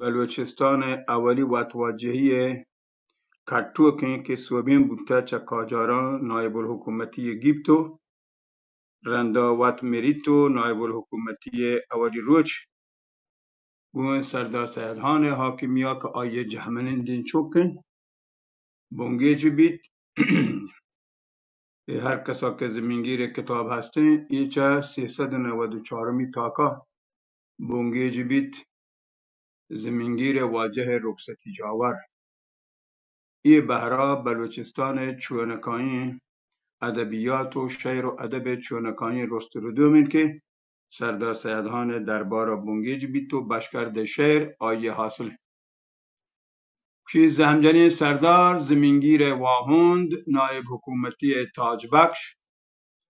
بلوچستان ءِ اولی وتواجہی ءِ کٹوکیں کہ سوبین بوتہ چہ قاجاراں نائب الحکومتی ءَ گیپت و رندا وت مریت و نائب الحکومتی ءِ اولی روچ گوں سردار سید خان ءِ حاکمی ءَ کہ آئی ءِ جہمنندیں چک انت، بنگیج بیت۔ اے ہر کسا کہ زمینگیر ءِ کتاب ہستیں، اے چہ سیصد و نود و چارمی تاکا بنگیج بیت، زمینگیر ءِ واجہ ءِ رخصتی جاور۔ اے بہرا بلوچستان ءِ چونکائیں ادبیات و شعر و ادب ءِ چونکائیں رست و ردوم انت کہ سردار سید خان ءِ دربار ءَ بنگیج بیت و بشکرد ءِ شعر آئی ءَ حاصل انت۔ چی زہمجنیں سردار زمینگیر ءِ واہند نائب حکومتی ءِ تاج بخش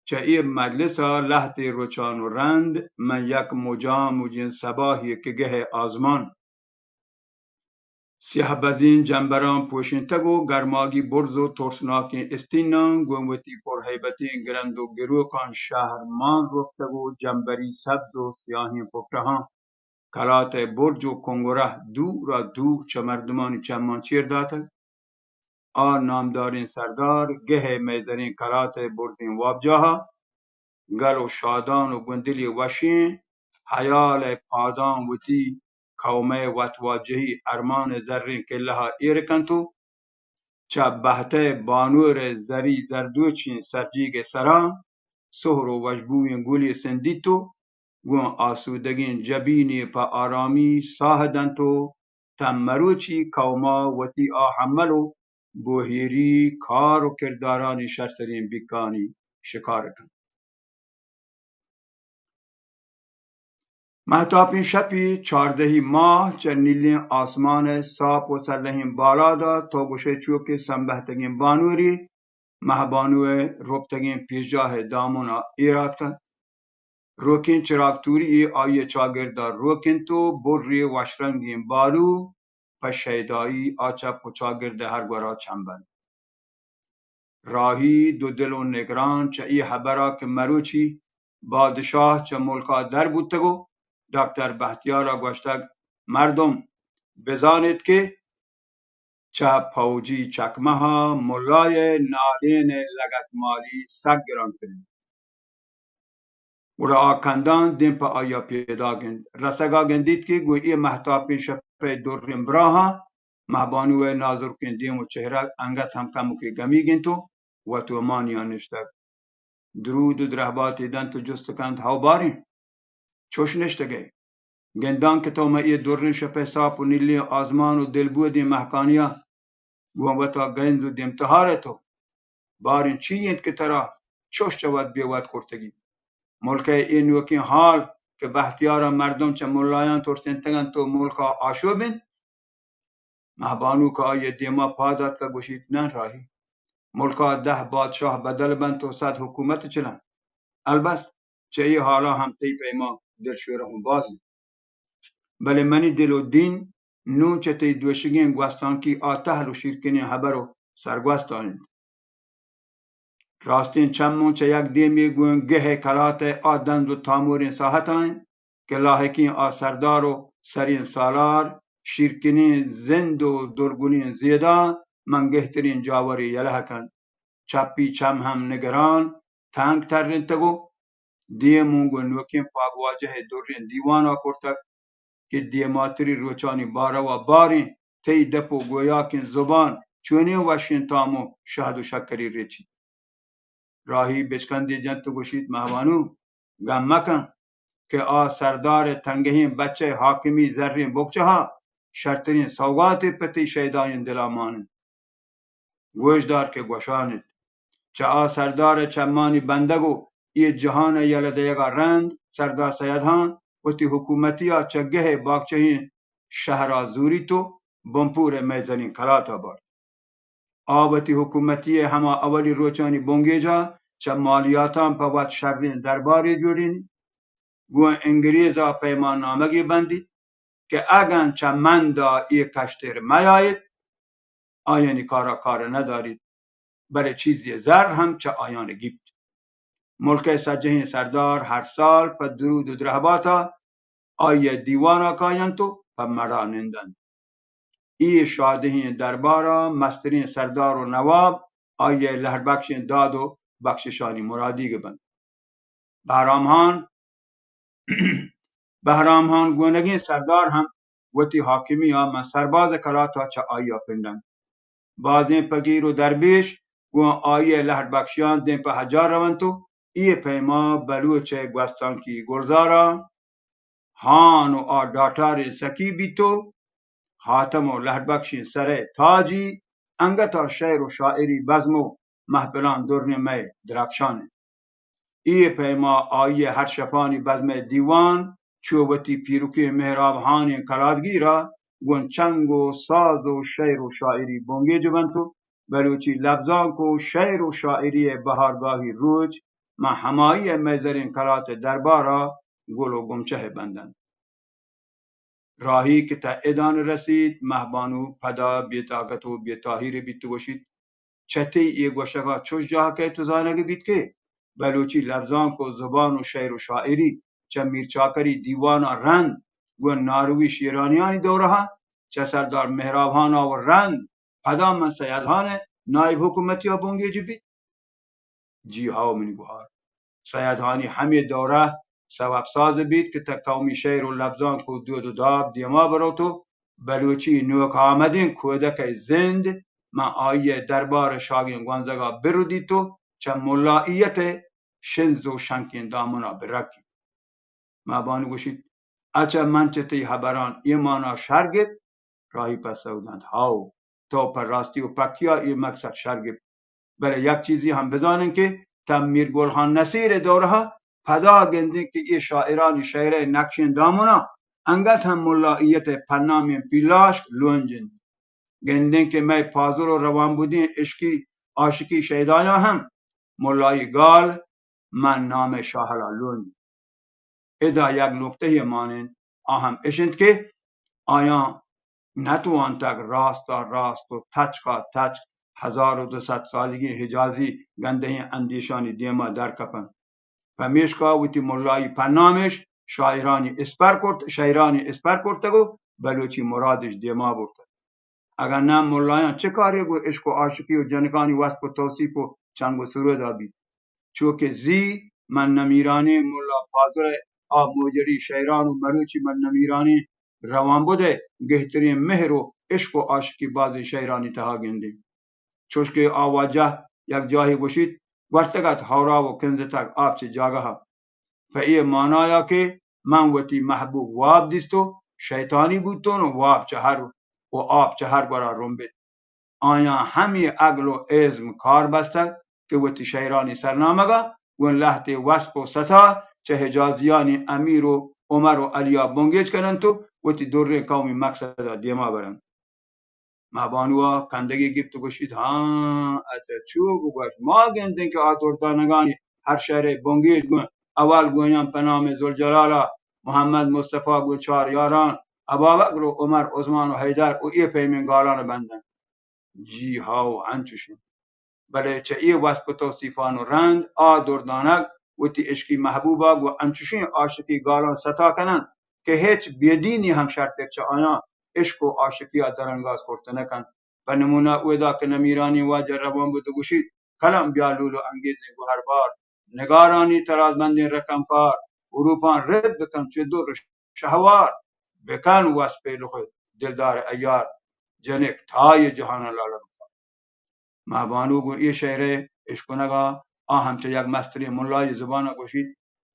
چہ اے مجلس ءَ لہتے روچان و رند من یک مجام و جن سباہی کہ گہ ءِ آزمان سیاہ بزیں جمبراں پوشینتگ و گرماگی برز و ترسناکیں استیناں گوں وتی پرہیبتیں گرند و گروکاں شہر مان روپتگ و جمبری سبز و سیاہیں پٹہاں کلات ءِ برج و کنگرہ دور ءَ دور چہ مردمانی چماں چیر داتگ۔ آ نامداریں سردار گہ ءِ مئے زریں کلات ءِ برزیں وابجاہ ءَ گل و شادان و گوں دلی وشیں ہیال ءِ پاداں وتی قوم ءِ وتواجہی ارمان ءِ زریں کلہ ءَ ایر کنت و چہ بہت ءِ بانور ءِ زری زردوچیں سرجیگ ءِ سرا سہر و وشبوئیں گلے سندیت و گوں آسودگیں جبینے پہ آرامی ساہ دنت و تاں مروچی قوما وتی آ حمل و بوہیری کار و کردارانی شرتریں بیکانی شکار کنت۔ مہتاپیں شپی چاردہی ماہ چہ نیلیں آسمان ءِ ساپ و سلہیں بالاد ءَ تو گوشئے چو کہ سمبہتگیں بانورے مہبانو ءِ رپتگیں پیشجاہ ءِ دامن ءَ ایر آتکگ۔ روکیں چراگ توری یے آئی ءِ چاگرد ءَ روک انت و برے وشرنگیں بالو پہ شیدائی آ چپ و چاگرد ءِ ہر گورا چمبنت۔ راہی دو دل و نگران چہ اے ہبرا کہ مروچی بادشاہ چہ ملکا در بوتگ و ڈاکٹر بہتیارا گوشتگ، مردم بزانیت کہ چہ پوجی چکمہا ملائے نالین ءِ لگتمالی سک گرانترین۔ گڑا آ کندان دیم پہ آئیا پیداک انت۔ رسگا گندیت کہ گوں اے مہتاپیں شپئے دریں براہاں مہبانو ءِ نازرکیں دیم و چہرگ انگت ہم کمکے گمیگ انت و وت و مانیان نشتگ۔ درود و درہباتے دنت و جست کنت، ہئو باریں، چوش نشتگئے؟ گنداں کہ تو مئے اے دریں شپئے ساپ و نیلیں آزمان و دلبودیں مہکانیا گوں وتا گنز و دیمتہار ئے تو؟ باریں چی انت کہ ترا چوش چہ وت بے وت کرتگی؟ ملکئے اے نوکیں حال کہ بہتیارا مردم چہ ملایاں ترسینتگ انت و ملکا آشوب انت؟ مہبانو کہ آئی ءِ دیما پاد آتک ءَ گوشیت، نہ راہی، ملکا دہ بادشاہ بدل بنت و صد حکومت چلنت۔ البت چہ اے حالا ہم تئی پیما دلشورہ ہم باز انت۔ بلے منی دل و دین نوں چہ تئی دوشگیں گوستانکی آ تہل و شیرکنیں ہبر و سرگوستا انت۔ راستیں چموں چہ یک دیمے گوں گہ ءِ کلات ءِ آ دنز و تاموریں ساہتاں انت کہ لاہکیں آ سردار و سریں سالار، شیرکنیں زند و درگلیں زیداں من گہتریں جاورے یلہ کنت۔ چپی چم ہم نگران تنگ ترینتگ و دیم اوں گوں نوکیں پاگواجہ ءِ دریں دیوان ءَ کرتگ کہ دیماتری روچانی باروا باریں تئی دپ و گویاکیں زبان چونیں وشیں تام و شہد و شکری ریچیت۔ راہی بچکندے جنت و گوشیت، مہبانو، گم مکن کہ آ سردار ءِ تنگہیں بچہ ءِ حاکمی زریں بکچہ ءَ شرتریں سوگاتے پہ تئی شیدائیں دل ءَ مان انت۔ گوش دار کہ گوشان ایت۔ چہ آ سردار ءِ چمانی بندگ و اے جہان ءِ یلہ دئیگ ءَ رند سردار سید ہان وتی حکومتی ءَ چہ گہ ءِ باکچہیں شہر ءَ زوریت و بنپور ءِ مئے زریں کلات ءَ بارت۔ آ وتی حکومتی ءِ ہما اولی روچانی بنگیج ءَ چہ مالیاتاں پہ وت شریں دربارے جوڑینیت۔ گوں انگریز ءَ پیمان نامگے بندیت کہ اگن چہ مند ءَ اے کشتر میایت، آیانی کار ءَ کار نداریت، بلے چیزے زر ہم چہ آیان گیپت۔ ملک ءِ سجہیں سردار ہر سال پہ درود و درہبات ءَ آئی ءِ دیوان ءَ کاینت و پہ مڑا نندنت۔ اے شادہیں دربارا مستریں سردار و نواب آئی ء لہڑ بخشیں داد و بخششانی مرادیگ بنت۔ بہرام ہان، بہرام ہان گونگیں سردار ہم وتی حاکمی ء ماں سرباز کلاتا چہ آئی ء پنڈنت۔ بازیں پگیر و دربیش گوں آئی ء لہڑ بخشیان دیم پہ حجار رونت و اے پیما بلوچ ء گوستانکی گلزارا ہان و آ ڈاٹاریں سکی بیت و حاتم و لہڑ بخشیں سرئے تاجی انگتا شعر و شاعری بزم و محفلان دریں مئے درپشان انت۔ اے پیما آئی ء ہر شپانی بزمئے دیوان چو وتی پیرکیں مہراب ہانیں کلادگیرا گوں چنگ و ساز و شعر و شاعری بنگیج بنت و بلوچی لبزانک و شعر و شاعری ء بہارگاہی روچ ماں ہمائی ء مئے زریں کلات ء دربارا گل و گمچہ بندنت۔ راہی کہ تہ ادان رسیت، مہبانو پدا بے طاقت و بے تاہیر بیت و گوشیت، چہ تئی اے گوشگا چوش جاہ کئیت و زانگ بیت کہ بلوچی لبزانک و زبان و شعر و شاعری چہ میر چاکری دیوانا رند گوں ناروی شیرانیانی دورہا چہ سردار مہراب ہانا و رند پدا من سید ہان ء نائب حکومتیا بنگیج بیت؟ جی ہاو منی گوہار، سید ہانی ہمے دورہ سبب ساز بیت کہ تہ قومی شعر و لبزانک و دود و داب دیما بروت و بلوچی نوک آمدیں کودک ء زند ماں آئی ء دربار ء شاگیں گونزگا برودیت و چہ ملائیت ء شنز و شنکیں دامنا برکیت۔ ماں بانو گوشیت، اچہ من چہ تئی ہبران اے مانا شر گپت؟ راہی پسو دنت، ہاو، تو پہ راستی و پکیا اے مقصد شر گپت۔ بلے یک چیزی ہم بزانیں کہ تاں میر گل خان نصیر ء دورہ ء پدا گندیں کہ اے شاعرانی شعر ء نقشیں دامنا انگت ہم ملائیت ء پنامیں پیلاشک لونج انت۔ گندیں کہ مئے پازل و روانبودیں عشقی عاشقی شیدایاں ہم ملائی گال من نام ء شاہلا لونج۔ ادا یک نکتہ یے مان انت، آ ہم اش انت کہ آیاں نہ توانتگ راستا راست و تچکا تچک ہزار و دو سد سالیگیں حجازی گندہیں اندیشانی دیما در کپنت۔ پمیشکا وتی ملائی پنامش شاعرانی اسپر کرت، شعرانی اسپر کرتگ و بلوچی مرادش دیما برتگ۔ اگاں نہ ملایاں چہ کارے گوں عشق و عاشقی و جنکانی وصف و توصیف و چنگ و سرودا بیت؟ چو کہ زی من نمیرانیں ملا پازل ء آ موجڑی شعران و مروچی من نمیرانیں روانبد ء گہتریں مہر و عشق و عاشقی بازیں شعرانی تہا گندیں۔ چوش کہ آ واجہ یک جاہے گوشیت، گوشتگ ات، ہورا و کنزتگ آپ چہ جاگہ ء۔ پہ اے مانایا کہ من وتی محبوب واب دیست و شیطانی بوتون و واب چہ ہر و آپ چہ ہر گورا رمبت۔ آیاں ہمے عقل و ازم کار بستگ کہ وتی شعرانی سرنامگا گوں لہتے وصف و ستا چہ حجازیانی امیر و عمر و علیا بنگیج کننت و وتی دریں قومی مقصدا دیما برنت۔ ماں بانوا کندگے گپت و گوشیت، ہاں، اچہ چو بگوش، ما گندیں کہ آ دردانگانی ہر شعرے بنگیج گوں اول گویاں پہ نام ذوالجلالا، محمد مصطفی گوں چار یاران، ابابکر و عمر، عثمان و حیدر و اے پیمیں گالان بندن۔ جی ہاو، انچوش انت۔ بلے چہ اے وصف و توصیفان و رند آ دردانگ وتی عشقی محبوبا گوں انچوشیں عاشقی گالان ستا کننت کہ ہچ بے دینی ہم شرتر چہ آیاں عشق و عاشقیا درانگاز کرت نہ کنت۔ پہ نمونہ اودا کہ نمیرانیں واجہ روان بوت و گوشیت، کلم بیا لولو انگیزیں گوہربار، نگارانی ترازبندیں رقم پار، حروفاں رد بکن چو در شہوار، بکن وصف لخ دلدار عیار، جنک تای جہان لالا بکن۔ ماں بانو گوں اے شعر ء اشکنگ ء آ ہم چہ یک مستریں ملائے زبان ء گوشیت،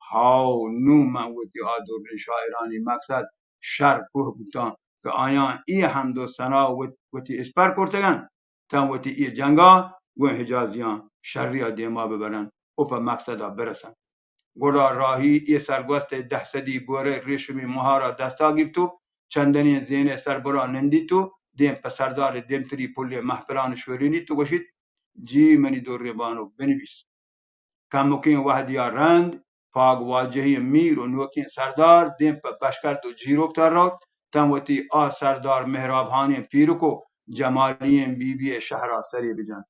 ہاو، نوں من وتی آ دریں شاعرانی مقصد شر کوہ بوتاں کہ آیاں اے حمد و ثنا وت-، وتی اسپر کرتگ انت، تاں وتی اے جنگ ء گوں حجازیاں شری ء دیما ببرنت و پہ مقصد ء برسنت۔ گڑا راہی اے سرگوست ء دہ سدی بورئے ریشمی مہار ء دست ء گپت و چندنیں زین ء سربرا نندیت و دیم پہ سردار ء دیمتری پلیں محفلان شورینیت و گوشیت، جی منی دریں بانک، بنویس۔ کمکیں وہدیا رند پاگ واجہی میر و نوکیں سردار دیم پہ بشکرد و جیروک تر روت، تاں وتی آ سردار مہراب ہانیں پیرک و جمالی ئیں بی بی ء شہرا سرے بجنت۔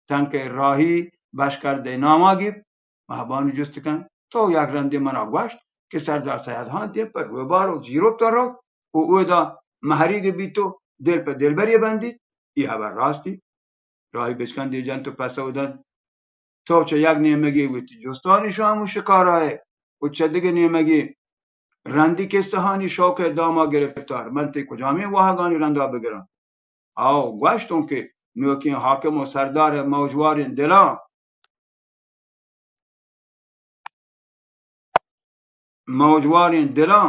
تنکئے راہی بشکردئے ناما گیپت۔ مہبانو جست کنت، تو یک رندے منا گوشت کہ سردار سید ہان دیم پہ روبار و جیروک ترا روت؟ و اودا مہریگ بیت و دل پہ دلبری بندیت، ای ہبر راستی؟ راہی بچکندی جنت و پسو دنت، تو چہ یک نیمگی وتی جستانی شام و شکارائے و چہ دگہ نیمگی رندی کسہانی شوق داما گرفتار۔ من تئی کجامیں واہگانی رندا بگراں؟ آؤ، گوشتوں کہ نوکیں حاکم و سردار موجواریں دلاں، موجواریں دلاں،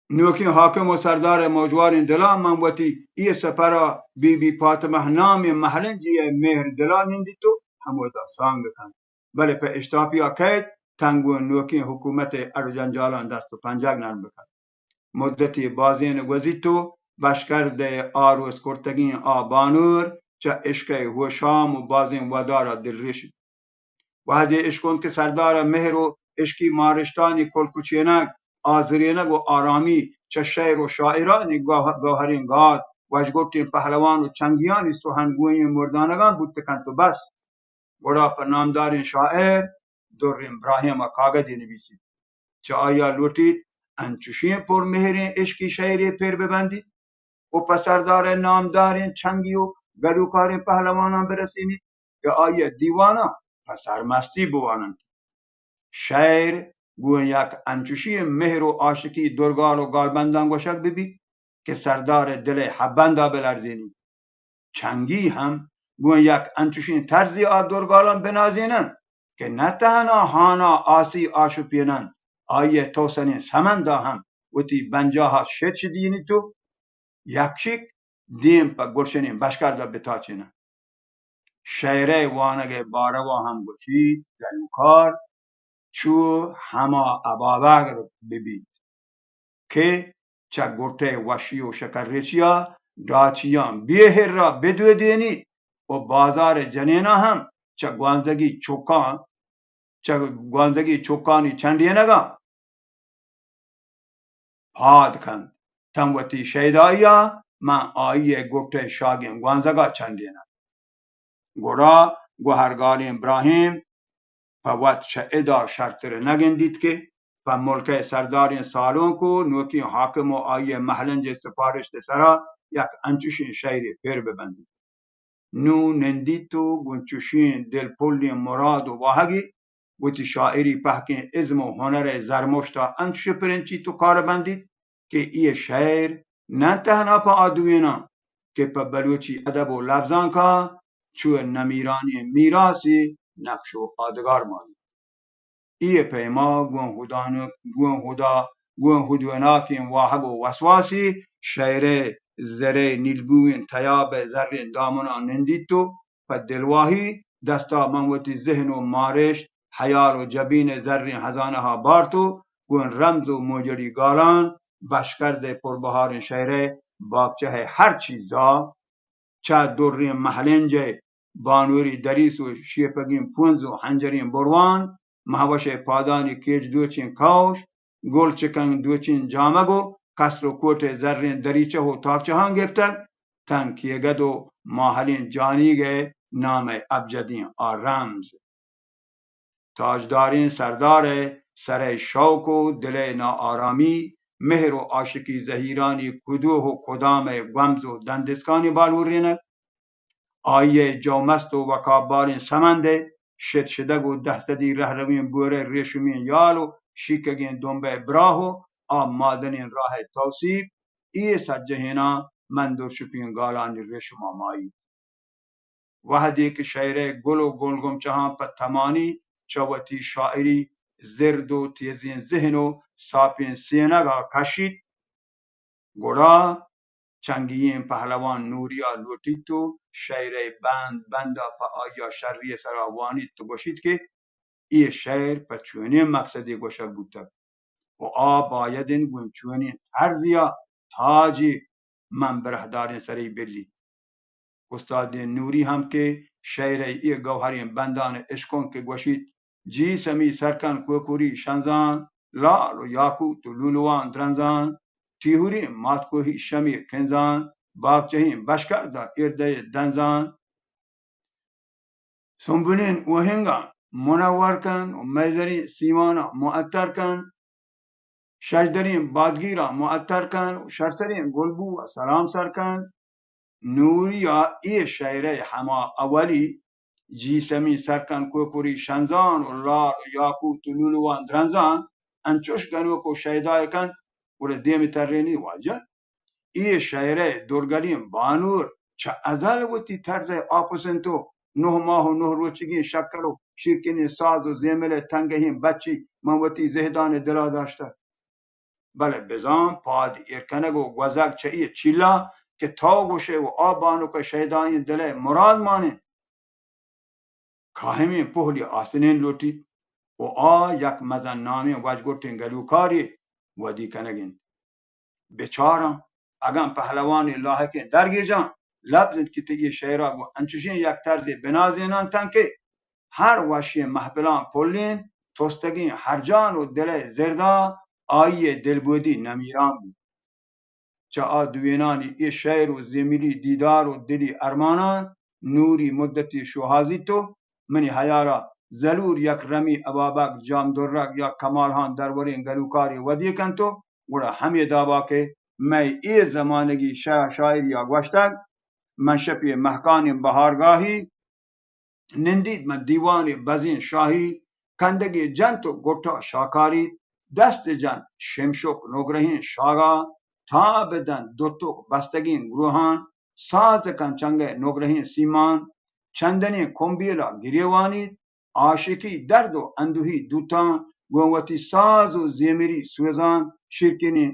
نوکیں حاکم و سردار موجواریں دلاں من وتی اے سپرا بی بی فاطمہ نامیں مہلنجی مہر دلا نندیت و ہمودا سانگ کنت، بلے پہ اشتاپیا کئیت تاں گوں نوکیں حکومت اڑ و جنجالاں دست و پنجگ نرم بکنت۔ مدتی بازین گوزیت و بشکرد آروس کرتگیں آ بانور چہ عشق ہوشام و بازین ودارا دلریش بیت۔ وہدے اشکنت کہ سردار مہر و عشقی مارشتانی کلکچینگ، آزرینگ و آرامی چہ شعر و شاعرانی گوہ-، گوہریں گال، وشگٹیں پہلوان و چنگیانی سہنگوئیں مردانگاں بوت کنت و بس۔ گڑا پہ نامداریں شاعر دریں براہیم ء کاگدے نبیسیت۔ چہ آئی ء لوٹیت انچشیں پرمہریں عشقی شعرے پر ببندیت و پہ سردار ء نامداریں چنگی و گلوکاریں پہلواناں برسینیت کہ آئی ء دیواناں پہ سرمستی بواننت۔ شعر گوں یک انچشیں مہر و عاشقی درگال و گالبنداں گوشگ ببیت کہ سردار ء دل ء ہبندا بلرزینیت۔ چنگی ہم گوں یک انچشیں طرزے آ درگالاں بنازیننت کہ نہ تہنا ہانا آسی آشوپیننت، آئی ء توسنیں سمندا ہم وتی بنجاہ ء شچ دینیت و یکشک دیم پہ گلشنیں بشکرد ء بتاچیننت۔ شئیر ء وانگ ء باروا ہم گوشیت، گلوکار چو ہما ابابگر بہ بیت کہ چہ گٹئے وشی و شکرریچیا ڈاچیاں بے ہرا بدودینیت و بازار جنیناں ہم چہ گوانزگی چکاں، چہ گوانزگی چکانی چنڈینگاں پاد کنت، تاں وتی شیدائیا من آئیئے گٹئے شاگیں گوانزگا چنڈیناں۔ گڑا گوہرگالیں براہیم پہ وت چہ ادا شرتر نہ گندیت کہ پہ ملک ء سرداریں سالونک و نوکیں حاکم و آئی ء مہلنج ء سفارشت ء سرا یک انچشیں شئیرے پر بہ بندیت۔ نوں نندیت و گوں چشیں دلپلیں مراد و واہگے وتی شاعری پہکیں ازم و ہنر ء زرمشت ء انچش پرنچیت و کار بندیت کہ اے شئیر نہ تہنا پہ آ دوئیناں کہ پہ بلوچی ادب و لبزانک ء چو نمیرانیں میراسے نقش و آدگار مانیت۔ اے پیما گوں ہدانک، گوں ہدا، گوں ہدوناکیں واہگ و وسواسے شئیرئے زرئے نیلبوئیں تیابئے زریں دامناں نندیت و پہ دلواہی دستا من وتی ذہن و مارشت، ہیال و جبینئے زریں ہزانہا بارت و گوں رمز و موجڑی گالان بشکردئے پربہاریں شئیرئے باگچہئے ہر چیزا چہ دریں مہلنجئے بانوری دریس و شیپگیں پونز و ہنجریں بروان، مہوشئے پادانی کیچ دوچیں کئوش، گل چکن دوچیں جامگ و کسر و کوٹئے زریں دریچہ و تاکچہاں گپتگ، تنکیگد و ماہلیں جانیگئے نامئے ابجدیں آ رمز۔ تاجداریں سردارئے سرئے شوق و دلئے ناآرامی، مہر و عاشقی زہیرانی کدوہ و کدامئے گومز و دندسکانی بالورینگ، آئیئے جومست و وقابالیں سمندئے شت شدگ و دہ سدی رہرویں بورئے ریشمیں یال و شیکگیں دمبئے براہ و آ مازنیں راہئے توسیپ، اے سجہیناں من درشپیں گالانی ریشما ماییت۔ وہدے کہ شئیرئے گل و گلگمچہاں پہ تمانی چہ وتی شاعری زرد و تیزیں ذہن و ساپیں سینگا کشیت، گڑا چنگیئیں پہلوان نوریا لوٹیت و شئیرئے بند بندا پہ آئیا شریئے سرا وانیت و گوشیت کہ اے شئیر پہ چونیں مکسدے گوشگ بوتگ و آ باید انت گوں چونیں طرزیا تاجے من براہداریں سرے بلیت۔ استادیں نوری ہم کہ شئیرئے اے گوہریں بندان اشکنت کہ گوشیت، جی سمی سرکن کوکوری شنزان، لال و یاقوت و لولوان درنزان، ٹیہوریں ماتکوہی شمی کنزان، باگچہیں بشکرداں ایردئے دنزان، سنبلیں اوہنگاں منور کن و مئے زریں سیماناں معطر کن، ششدریں بادگیراں معطر کن و شرسریں گلبو ءَ سلام سر کن۔ نوری ءَ اے شئیرئے ہما اولی جیسمی سرکن کوپری شنزان و لال و یاقوت و لولوان درنزان انچوش گنوک و شیدائے کنت، گڑا دیمی ترینی واجہ۔ اے شئیرئے درگلیں بانور چہ ازل وتی طرزئے آپس انت و نہ ماہ و نہ روچگیں شکر و شیرکنیں ساز و زیملئے تنگہیں بچی من وتی زہدان دلا داشتہ۔ بلے بزاں پاد ایر کنگ و گوزگ چہ اے چیلا کہ تو گوشئے و آ بانک ءِ شیدائیں دلئے مراد مان انت۔ کاہمیں پہلی آسنین لوٹیت و آ یک مزن نامیں وجگٹیں گلوکارے ودی کنگ انت۔ بچاراں، اگاں پہلوانی لاحقیں درگیجاں لبز انت کہ تئی اے شئیرا گوں انچشیں یک طرزے بنازینان تاں کہ ہر وشیں محفلاں پلیں توستگیں ہرجان و دلئے زردا آئی ءِ دلبودی نمیران بوت۔ چہ آ دوینانی اے شئیر و زیملی دیدار و دلی ارماناں نوری مدتی شوہازیت و منی ہیالا زلور یک رمی ابابک جام درگ یا کمال ہان دروریں گلوکارے ودی کنت و گڑا ہمے دابا کہ مئے اے زمانگی شا-، شاعری ءَ گوشتگ، من شپی مہکانیں بہارگاہی، نندیت من دیوانے بزیں شاہی، کندگے جنت و گٹا شاکاریت، دست جنت شمشک نگرہیں شاگا، تاب دنت دوتک بستگیں گروہان، ساز کن چنگئے نگرہیں سیمان، چندنیں کمبیلا گریوانیت، عاشقی درد و اندوہی دوتان، گوں وتی ساز و زیمری سوزان، شیرکنیں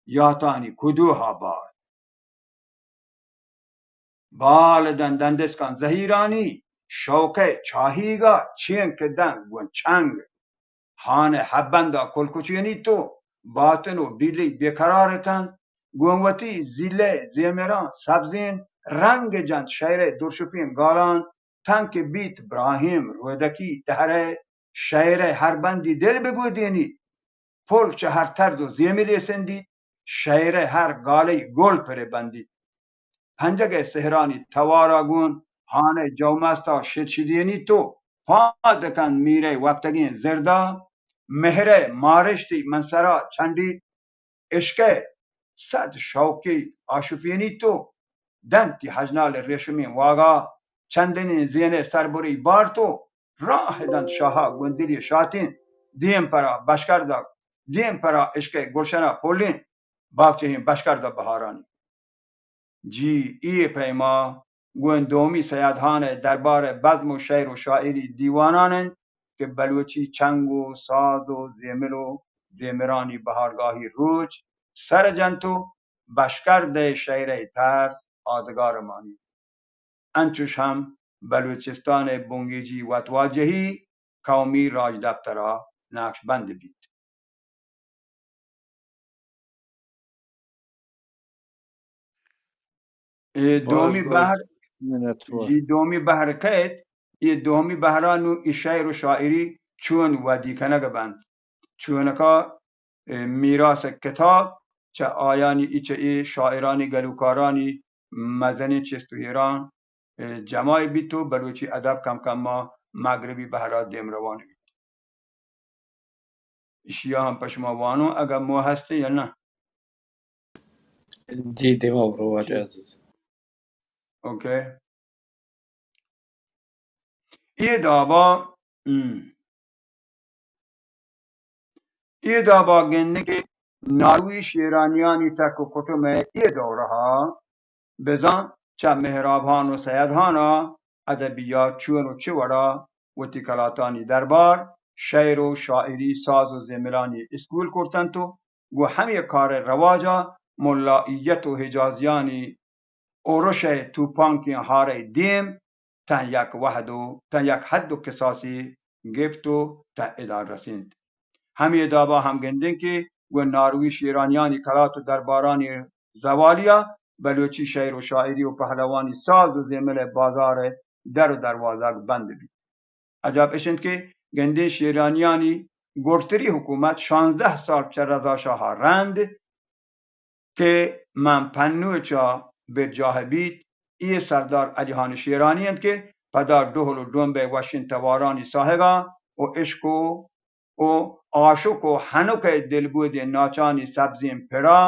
یاتانی کدوہا بار۔ بال دنت دندسکاں زہیرانی، شوقئے چاہیگا چینک دنت گوں چنگ۔ ہانئے ہبندا کلکچینیت و باتن و ڈیلی بے قرار کنت۔ گوں وتی زیلئے زیمراں سبزین رنگ جنت شئیرئے درشپیں گالان، تنکہ بیت براہیم رودکی دہرئے شئیرئے ہر بندی دل بگودینیت۔ پل چہ ہر طرز و زیملے سندیت، شئیرئے ہر گالئی گل پرے بندیت۔ پنجگئے سہرانی توارا گون ہانئے جومستا شد شدینیت و پاد کنت میرئے وپتگیں زردا، مہرئے مارشتی من سرا چنڈیت۔ عشقئے صد شوقی آشوپینیت و دنتی ہژنال ریشمیں واگا، چندنیں زینے سربری بارت و راہ دنت شاہا گوں دلی شاتیں، دیم پرا بشکردا، دیم پرا عشقئے گلشنا پلیں باغچہیں بشکردا بہارانی۔ جی، اے پیما گوں دومی سید ہانئے دربارئے بزم و شئیر و شاعری دیوانان انت کہ بلوچی چنگ و ساز و زیمل و زیمرانی بہارگاہی روچ سر جنت و بشکردئے شئیرئے طرز آدگار مانیت۔ انچوش ہم بلوچستانئے بنگیجی وتواجہی قومی راجدپترا نقش بند بیت۔ اے دومی بہر، جی، دومی بہر کئیت، اے دومی بہرا نوں اے شئیر و شاعری چون ودی کنگ بنت؟ چونکا، اے، میراث کتاب چہ آیانی، اے چہ اے شاعرانی، گلوکارانی مزنیں چست و ایران، اے، جمع بیت و بلوچی ادب کم کم ما مغربی بہرا دیم روان بیت۔ ایشی ء ہم پہ شما وانوں، اگاں موہ ہست یا نہ؟ جی، دیما برو واجہ عزیز۔ اوکے۔ اے دابا، ہم۔ اے دابا گندیں کہ ناروی شیرانیانی ٹک و کٹم ء اے دورہ ء بزاں چہ مہراب ہان و سید ہان ء ادبیات چون و چہ وڑا وتی کلاتانی دربار، شئیر و شاعری، ساز و زیملانی اسکول کرتنت و گوں ہمے کار ء رواج ء ملائیت و حجازیانی اورش ء توپانکیں ہار ء دیم تاں یک وہد و تاں یک حد و کساسے گپت و تاں ادا رسینت۔ ہمے دابا ہم گندیں کہ گوں ناروی شیرانیانی کلات و دربارانی زوالیا بلوچی شئیر و شاعری و پہلوانی ساز و زیمل ء بازار ء در و دروازگ بند بیت۔ عجب اش انت کہ گندیں شیرانیانی گڈتری حکومت شانزدہ سال چہ رضا شاہ ء رند کہ من پنوچا برجاہ بیت، اے سردار علی ہان شیرانی انت کہ پدا ڈہل و ڈمب ء وشیں توارانی ساہگا و عشق و، و آشک و ہنک ء دلبودیں ناچانی سبزیں پڑاں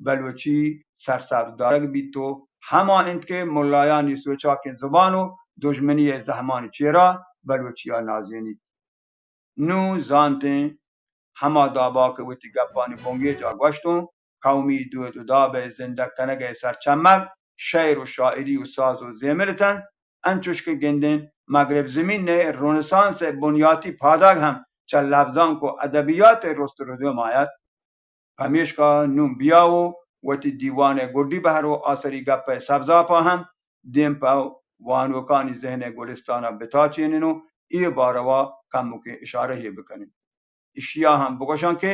بلوچی سرسبز دارگ بیت و ہما انت کہ ملایانی سوچاکیں زبان و دژمنی ء زہمانی چیرا بلوچی ء نازینیت۔ نوں زانتیں ہما دابا کہ وتی گپانی بنگیج ء گوشتوں، قومی دود و داب ء زندگ کنگ ء سرچمگ شعر و شاعری و ساز و زیمل اتنت، انچوش کہ گندیں مگرب زمین ء رونسانس ء بنیاتی پادگ ہم چہ لبزانک و ادبیات ء رست و ردوم آیت۔ پمیشکا نوں بیا و وتی دیوان ء گڈی بہر و آسری گپ ء سبزاپا ہم دیم پہ وانوکانی ذہن ء گلستان ء بتاچینن و اے باروا کمکیں اشارہ یے بکنن۔ اشیا ہم بگوشاں کہ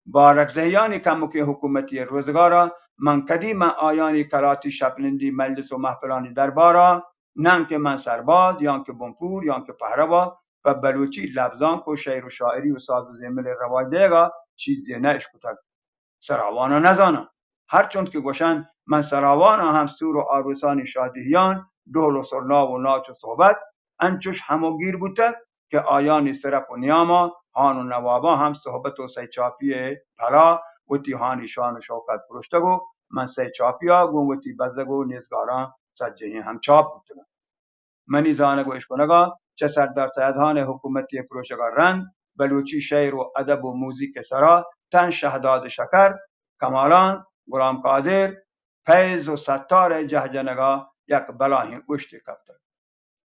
بارکزہیانی کمکیں حکومتی روزگارا من کدی من آیانی کلاتی شپنندی مجلس و محفلانی دربارا ننکہ من سرباز، یانکہ بنپور، یانکہ پہروا، پہ بلوچی لبزانک و شعر و شاعری و ساز و زیمل ء رواج دئیگا چیزے نہ اشکتگ۔ سراواناں نزاناں۔ ہرچنت کہ گوشنت، من سراواناں ہم سور و آروسانی شادہیان، ڈہل و سرنا و ناچ و صحبت انچوش ہمگیر بوتگ کہ آیانی سرپ و نیاما ہان و نواباں ہم صحبت و سئے چاپی ء بھلا وتی ہانی شان و شوکت پروشتگ و من سئے چاپیا گوں وتی بزگ و نیزگاراں سجہیں ہم چاپ بوتگاں۔ منی زانگ و اشکنگا چہ سردار سید ہان ء حکومتی ء پروشگا رند بلوچی شعر و ادب و موزیک ء سرا تن شہداد شکر، کمالان، غلام قادر، فیض و ستار ء جہ جنگا یک بلاہیں اوشتے کپتگ۔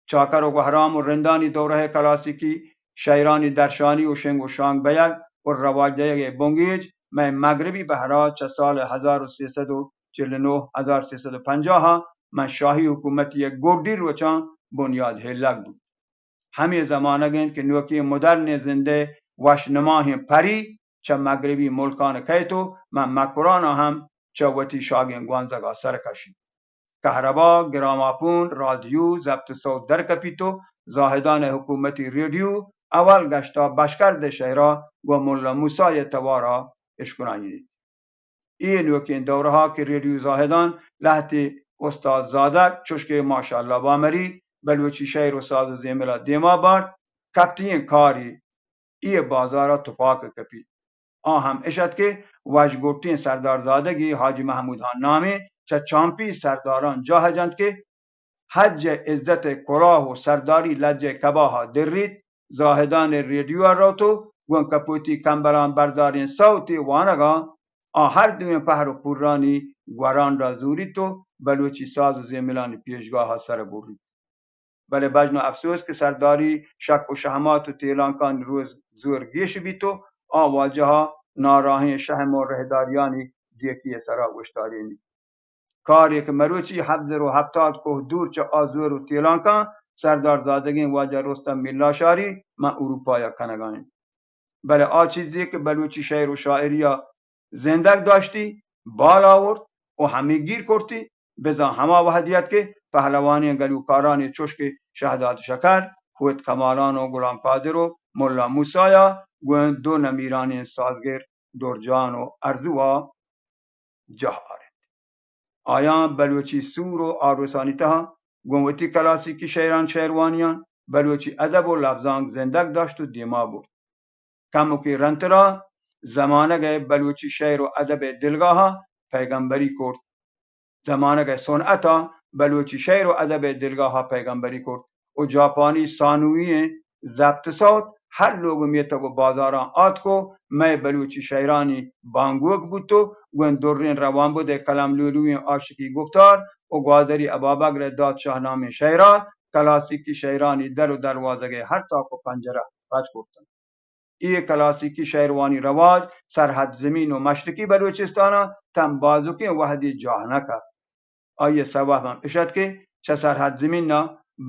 چاکر و گوہرام و رندانی دورہ ء کلاسیکی شئیرانی درشانی و شنگ و شانگ بئیگ و رواج دئیگ ء بنگیج مئے مگربی بہرا چہ سال ہزار و سیصد و چل و نو، ہزار سیصد و پنجاہ ء من شاہی حکومتی ء گڈی روچاں بنیاد ہیلگ بوت۔ ہمے زمانگ انت کہ نوکیں مدرنیں زندئے وش نماہیں پری چہ مگربی ملکان کئیت و من مکران ء ہم چہ وتی شاگیں گوانزگا سر کشیت۔ کہربا، گرامافون، رادیو، ضبط صوت در کپیت و زاہدان ء حکومتی ریڈیو اول گشتا بشکرد ء شئیرا گوں ملا موسیٰ ء توارا اشکنائینیت۔ اے نوکیں دورہا کہ ریڈیو زاہدان لہتے استاد زادگ چوشکہ ماشاءاللہ بامری بلوچی شئیر و ساز و زیملا دیما بارت، کپتییں کاری اے بازارا تپاک کپیت۔ آ ہم اش ات کہ وشگٹیں سردار زادگی حاجی محمود ہان نامیں چہ چامپی سرداران جاہ جنت کہ حج ء عزت ء کلاہ و سرداری لج ء کباہ ء دریت، زاہدان ء ریڈیو ء روت و گوں کپوتی کمبلاں برداریں سوتے وانگاں آ ہر دوئیں پہر و پورانی گورانڈا زوریت و بلوچی ساز و زیملانی پیشگاہ ء سر بریت۔ بلے بژن و افسوس کہ سرداری شک و شہمات و تیلانکانی روز زور گیش بیت و آ واجہ ء ناراہیں شہم و رہداریانی ڈیکی ء سرا اوشتارینیت۔ کارے کہ مروچی ہپت زر و ہپتاد کوہ دور چہ آ زور و تیلانکاں سردار زادگیں واجہ رستم ملاشاری ماں اروپایا کنگا انت۔ بلے آ چیزے کہ بلوچی شعر و شاعریا زندگ داشتی، بال آورت و ہمے گیر کرتی، بزاں ہما وہدی ات کہ پہلوانیں گلوکارانی چوش کہ شہداد شکر، کوہت کمالان و غلام قادر و ملا موسایا گوں دو نمیرانیں سازگر درجان و ارزوا جاہ آرت۔ آیاں بلوچی سور و آروسانی تہا گوں وتی کلاسیکی شئیران شئیروانیاں بلوچی ادب و لبزانک زندگ داشت و دیما برت۔ کمکے رندترا زمانگ ء بلوچی شئیر و ادب ء دلگاہا پیگمبری کرت۔ زمانگ ء صنعتا بلوچی شئیر و ادب ء دلگاہا پیگمبری کرت و جاپانی ثانوی ئیں ضبط صوت ہر لوگ و میتگ و بازاراں آتک و مئے بلوچی شئیرانی بانگوک بوت و گوں دریں روانبد ء قلم لولوئیں عاشقی گفتار و گوادری ابابگر ء داد شاہ نامیں شئیرا کلاسیکی شئیرانی در و دروازگ ء ہر تاک و پنجرہ پچ کرتنت۔ اے کلاسیکی شئیروانی رواج سرحد زمین و مشرقی بلوچستانا تاں بازکیں وہدے جاہ نہ کپت۔ آئی ء سوب ہم اش ات کہ چہ سرحد زمینا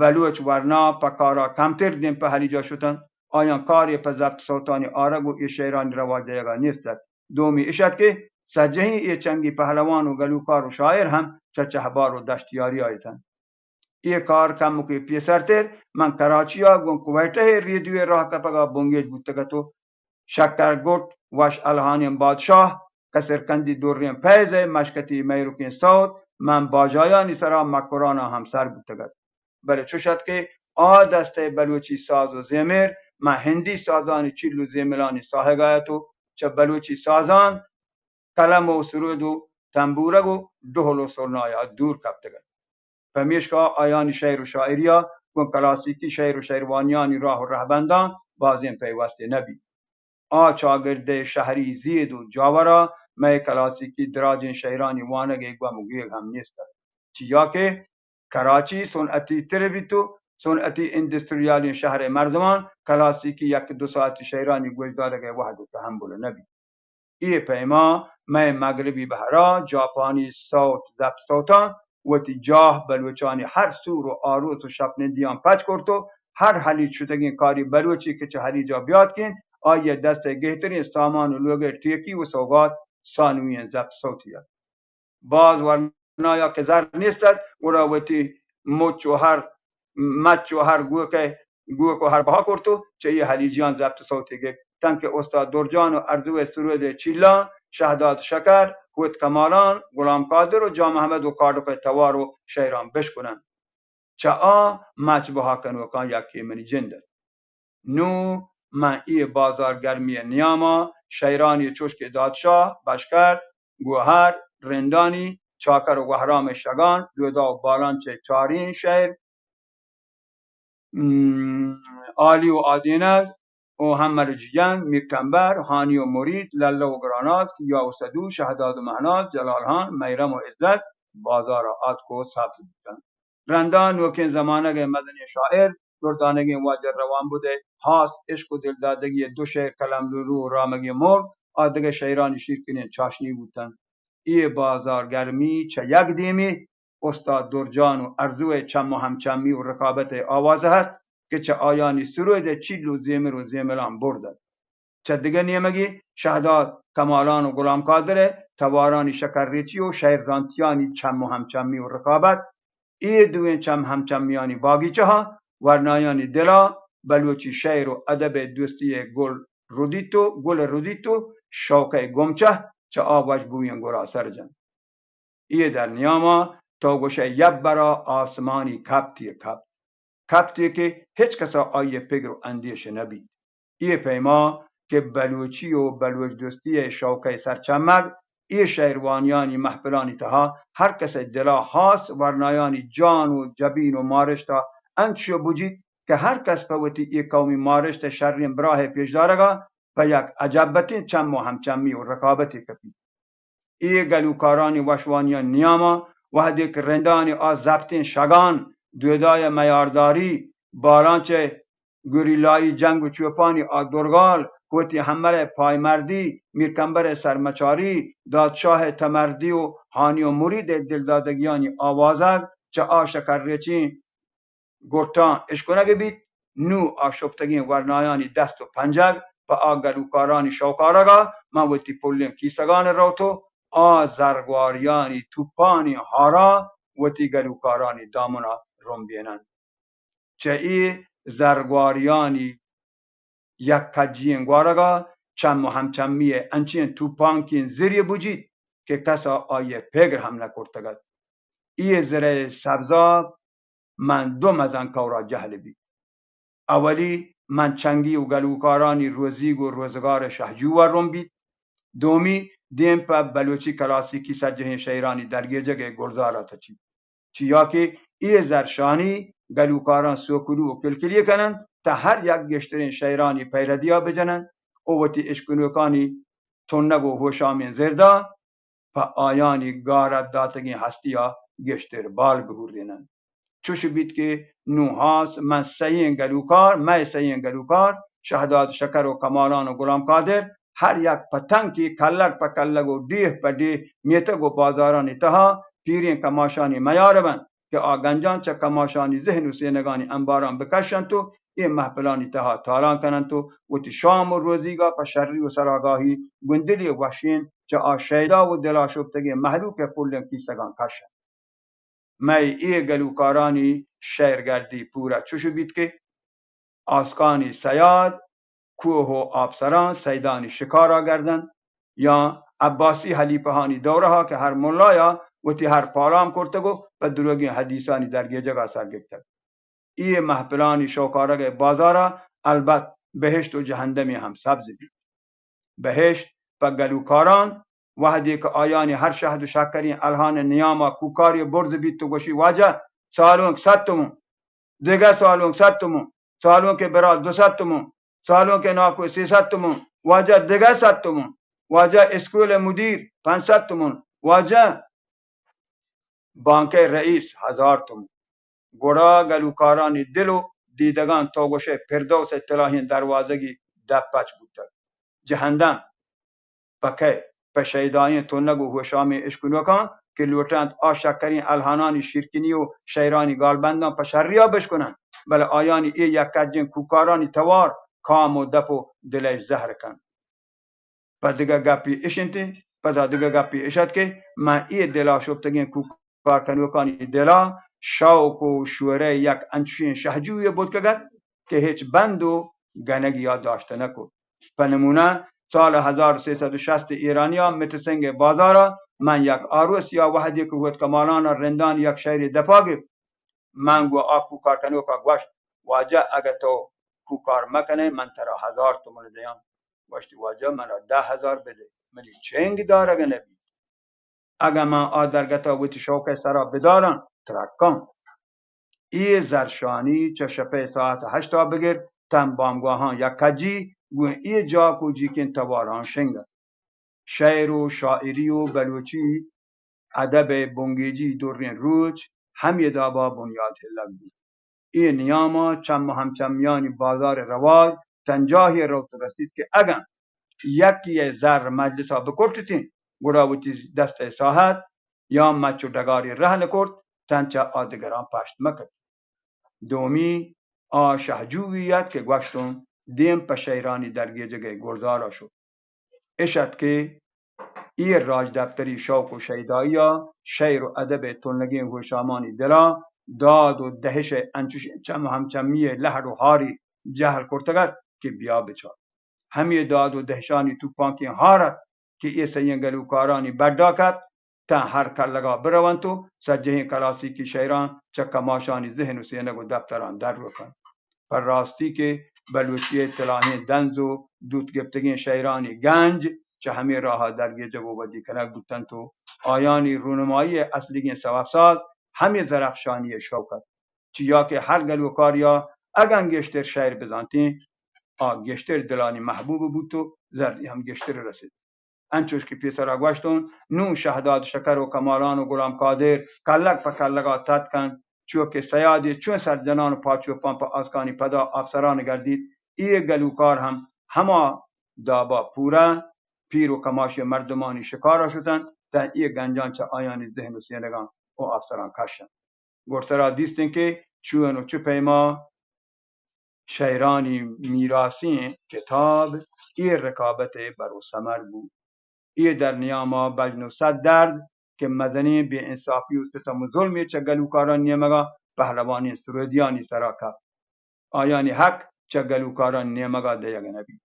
بلوچ ورنا پہ کارا کمتر دیم پہلی جا شتنت۔ آیاں کارے پہ ضبط صوتانی آرگ و اے شئیرانی رواج دئیگا نیست ات۔ دومی اش ات کہ سجہیں اے چنگی پہلوان و گلوکار و شاعر ہم چہ چہبار و دشتیاریا اتنت۔ اے کار کمکے پیسرتر من کراچیا گوں کوئٹہ ء ریڈیو ء راہ کپگا بنگیج بوتگ ات و شکر گٹ، وش الہانیں بادشاہ، کسرکندی دریں فیض ء مشکتی مہرکیں سوت من باجایانی سرا مکراناں ہم سر بوتگ ات۔ بلے چش ات کہ آ دست ء بلوچی ساز و زیمر ماں ہندی سازانی چیل و زیملانی ساہگایت و چہ بلوچی سازان قلم و سرود و تنبورگ و ڈہل و سرنایا دور کپتگ ات۔ پمیشکا آیانی شعر و شاعریا گوں کلاسیکی شعر و شعروانیانی راہ و رہبنداں بازیں پیوستے نہ بیت۔ آ چاگردئے شہری زید و جاورا مئے کلاسیکی دراجیں شعرانی وانگئے گم و گیگ ہم نیست ات۔ چیا کہ کراچی صنعتی تر بیت و صنعتی انڈسٹریالیں شہرئے مردمان کلاسیکی یک دو ساعتی شعرانی گوشدارگئے وہد و تحمل نہ بیت۔ اے پیما مئے مغربی بہرا جاپانی سوت زپت سوتاں وتی جاہ بلوچانی ہر سور و آروس و شپنندیاں پچ کرت و ہر ہلیج شتگیں کاری بلوچی کہ چہ ہلیجا بیاتکیں، آئیئے دستئے گہتریں سامان و لوگئے ٹیکی و سوگات ثانوییں زپت سوتی ات۔ باز ورنایا کہ زر نیست ات، گڑا وتی مچ و ہر مچ و ہر گوکئے گوک و ہر بہا کرت و چہ اے ہلیجیان زپت سوتی گپت، تنکہ استاد درجان و ارزوئے سرودئے چیلاں شہداد شکر، ہوت کمالان، غلام قادر و جان محمد و کاڈکئے توار و شعران بشکننت۔ چہ آ مچ بہا کنوکاں یکے منی جند ات۔ نوں من اے بازار گرمیئے نیاما شعرانی چوش کہ دادشاہ، بشکر، گوہر، رندانی، چاکر و گوہرامئے شگان، دودا و بالان چہ چاریں شعر، م، عالی و آدینگ و حمل و جیگن، میر کمبر، ہانی و مرید، للہ و گراناز، کیا و سدو، شہداد و مہناز، جلال ہان، میرم و عزت بازارا آتک و سبز بوتنت۔ رندا نوکیں زمانگئے مزنیں شاعر، دردانگیں واجہ روانبدئے ہاس، عشق و دلدادگیئے دو شعر، قلملولو و رامگیں مرغ، آ دگہ شعرانی شیرکنیں چاشنی بوتنت۔ اے بازار گرمی چہ یک دیمے استاد درجان و ارزوئے چم و ہمچمی و رقابتئے آوازہ ات کہ چہ آیانی سرودئے چیل و زیمر و زیملان برد ات۔ چہ دگہ نیمگے شہداد کمالان و غلام قادرئے توارانی شکرریچی و شعر زانتیانی چم و ہمچمی و رقابت اے دوئیں چم ہمچمیانی باگیچہا ورنایانی دلا بلوچی شعر و ادبئے دوستیئے گل ردیت و گل ردیت و شوقئے گمچہ چہ آ وشبوئیں گلا سر جنت۔ اے در نیاما تو گوشئے یک برا آسمانی کپتے کپت۔ کپتے کہ ہچ کسا آئیئے پگر و اندیش نہ بیت۔ اے پیما کہ بلوچی و بلوچ دوستیئے شوقئے سرچمگ اے شعروانیانی محفلانی تہا ہر کسئے دلا ہاس ورنایانی جان و جبین و مارشتا انچو بجیت کہ ہر کس پہ وتی اے قومی مارشتئے شریں براہئے پیشدارگا پہ یک اجبتیں چم و ہمچمی و رقابتے کپیت۔ اے گلوکارانی وشوانیانی نیاما وہدے کہ رندانی آ زپتیں شگان، دودایئے میارداری، بالاں چہ گوریلائی جنگ و چوپانی آ درگال، ہوتی ہملئے پایمردی، میر کمبرئے سرمچاری، دادشاہئے تمردی و ہانی و مریدئے دلدادگیانی آوازگ چہ آ شکرریچیں گٹاں اشکنگ بیت، نوں آ شپتگیں ورنایانی دست و پنجگ پہ آ گلوکارانی شوکارگا من وتی پلیں کیسگان روت و آ زرگواریانی توپانی ہارا وتی گلوکارانی دامنا رمبیننت۔ چہ اے زرگواریانی یک کجیئیں گوارگا چم و ہمچمیئے انچیں توپانکیں زرے بجیت کہ کسا آئیئے پگر ہم نہ کرتگ ات۔ اے زرئے سبزاب من دو مزن کئورا جہل بیت۔ اولی، من چنگی و گلوکارانی روزیگ و روزگارئے شہجووا رم بیت۔ دومی، دیم پہ بلوچی کلاسیکی سجہیں شئیرانی درگیجگئے گلزارا تچیت۔ چیا کہ اے زرشانی گلوکاراں سوکلو و کلکلی کننت تاں ہر یک گیشتریں شئیرانی پیردیا بجننت و وتی اشکنوکانی تنگ و ہوشامیں زردا پہ آیانی گارت داتگیں ہستیا گیشتر بال بہوریننت۔ چوش بیت کہ نوں ہاس من سئیں گلوکار، مئے سئیں گلوکار، شہداد شکر و کمالان و غلام قادر، ہر یک پہ تنکی کلگ پہ کلگ و ڈیہ پہ ڈیہ میتگ و بازارانی تہا پیریں کماشانی میار بنت کہ آ گنجان چہ کماشانی ذہن و سینگانی انباراں بکشنت و اے محفلانی تہا تالان کننت و وتی شام و روزیگا پہ شری و سراگاہی گوں دلی وشین چہ آ شیدا و دلا شپتگیں مہلوکئے پلیں کیسگاں کشنت۔ مئے اے گلوکارانی شئیرگردی پورا چوش بیت کہ آسکانی صیاد، کوہ و آپسراں صیدانی شکارا گردنت، یا عباسی حلیفہانی دورہا کہ ہر ملایا وتی ہر پالام کرتگ و پہ دروگیں حدیثانی درگیجگا سر گپتگ۔ اے محفلانی شوکارگئے بازارا البت بہشت و جہندمی ہم سبز بیت۔ بہشت پہ گلوکاران، وہدے کہ آیانی ہر شہد و شکریں الہان نیاما کوکارے برز بیت و گوشی، واجہ، سالونک صد تومن، دگہ سالونک صد تومن، سالونک برات دو صد تومن، سالونک ناکو سیصد تومن، واجہ، دگہ صد تومن، واجہ، اسکول مدیر پنچ صد تومن، واجہ، بانکئے رئیس ہزار تومن۔ گڑا گلوکارانی دل و دیدگان، تو گوشئے، فردوسئے تلاہیں دروازگی دپ پچ بوتگ۔ جہندم پہ کئے؟ پہ شیدائیں تنگ و ہوشامیں اشکنوکاں کہ لوٹنت آ شکریں الہانانی شیرکنی و شئیرانی گالبنداں پہ شریا بشکننت، بلے آیانی اے یک کجیں کوکارانی توار کام و دپ و دلئے زہر کنت۔ پہ دگہ گپے اش انت، پدا دگہ گپے اش ات کہ من اے دلا شپتگیں کوکار کنوکانی دلا شوق و شورئے یک انچشیں شہجوئے بوتکگ ات کہ ہچ بند و گنگیا داشت نہ کت۔ پہ نمونہ، سال ہزار و سیصد و شصت ایرانیا مٹسنگئے بازارا من یک آروسیا، وہدے کہ وت کمالانا رندان یک شئیرے دپا گپت، من گوں آ کوکار کنوکا گوشت، واجہ، اگہ تو کوکار مکنئے، من ترا ہزار تومن دیاں۔ گوشتی، واجہ، منا دہ ہزار بدے، منی چنگ دارگ نبیت۔ اگہ من آ درگتا وتی شوقئے سرا بداراں، ترکاں۔ اے زرشانی چہ شپئے ساعت ہشتا بگر تاں بامگاہاں یک کجی گوں اے جاک و جیکیں تواراں شنگ ات۔ شئیر و شاعری و بلوچی ادبئے بنگیجی دریں روچ ہمے دابا بنیاد ہلگ بوت۔ اے نیاما چم و ہمچمیانی بازارئے رواج تنجاہی روت رسیت کہ اگن یکیئے زر مجلسا بکٹتیں، گڑا وتی دستئے ساہت یا مچ و ڈگارے رہن کرت، تاں چہ آ دگراں پشت مکپیت۔ دومی، آ شہجوی ات کہ گوشتن دیم پہ شئیرانی درگیجگئے گلزارا شت۔ اش ات کہ اے راجدپتری شوق و شیدائیا شئیر و ادبئے تنگیں ہوشامانی دلا داد و دہشئے انچشیں چم ہمچمیئے لہڑ و ہارے جہل کرتگ ات کہ بیا بچار۔ ہمے داد و دہشانی توپانکیں ہار ات کہ اے سئیں گلوکارانی بڈا کپت، تاں ہر کلگا برونت و سجہیں کلاسیکی شئیراں چہ کماشانی ذہن و سینگ و دپتراں در رکنت۔ پہ راستی کہ بلوچیئے تلاہیں دنز و دوت گپتگیں شئیرانی گنج چہ ہمے راہا درگیجگ و ودی کنگ بوتنت و آیانی رونمائیئے اصلیگیں سوبساز ہمے زرافشانیئے شوق ات۔ چیا کہ ہر گلوکاریا اگن گیشتر شئیر بزانتیں، آ گیشتر دلانی محبوب بوت و زری ہم گیشتر رسیت۔ انچوش کہ پیسرا گوشتن، نوں شہداد شکر و کمالان و غلام قادر کلگ پہ کلگا تتک انت، چو کہ صیادے چون سرجنان و پاچوپان پہ آسکانی پدا آپسران گردیت، اے گلوکار ہم ہما دابا پورا پیر و کماشی مردمانی شکارا شتنت، تاں اے گنجان چہ آیانی ذہن و سینگاں و آپسراں کشنت۔ گڈسرا دیستیں کہ چون و چہ پیما شئیرانی میراسیں کتاب اے رقابتئے بر و ثمر بوت۔ اے در نیاما بژن و صد درد کہ مزنیں بے انصافی و ستم و ظلمے چہ گلوکارانی نیمگا پہلوانیں سرودیانی سرا کپت، آیانی حق چہ گلوکارانی نیمگا دئیگ نبیت۔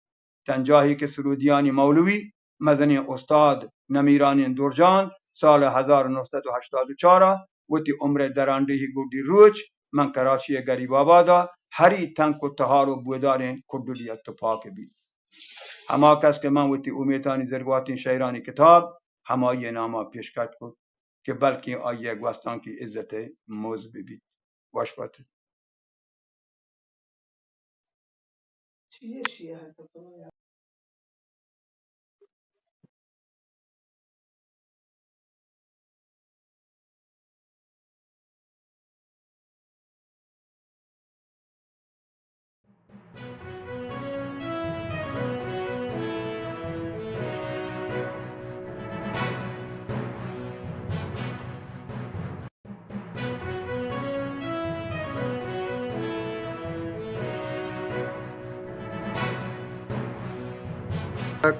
تنجاہی کہ سرودیانی مولوی، مزنیں استاد نمیرانیں درجان سال ہزار و نہصد و ہشتاد و چار ء وتی عمرئے درانڈیہی گڈی روچ من کراچیئے گریب آبادا ہری تنک و تہار و بوداریں کڈلی ء تپاک بیت۔ ہما کس کہ من وتی امیتانی زرگواتیں شئیرانی کتاب ہمائیئے ناما پیشکش کت کہ بلکیں آئیئے گوستانکی عزتئے مز ببیت۔ وش بات۔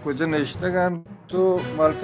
کجا نشتگ انت و ملک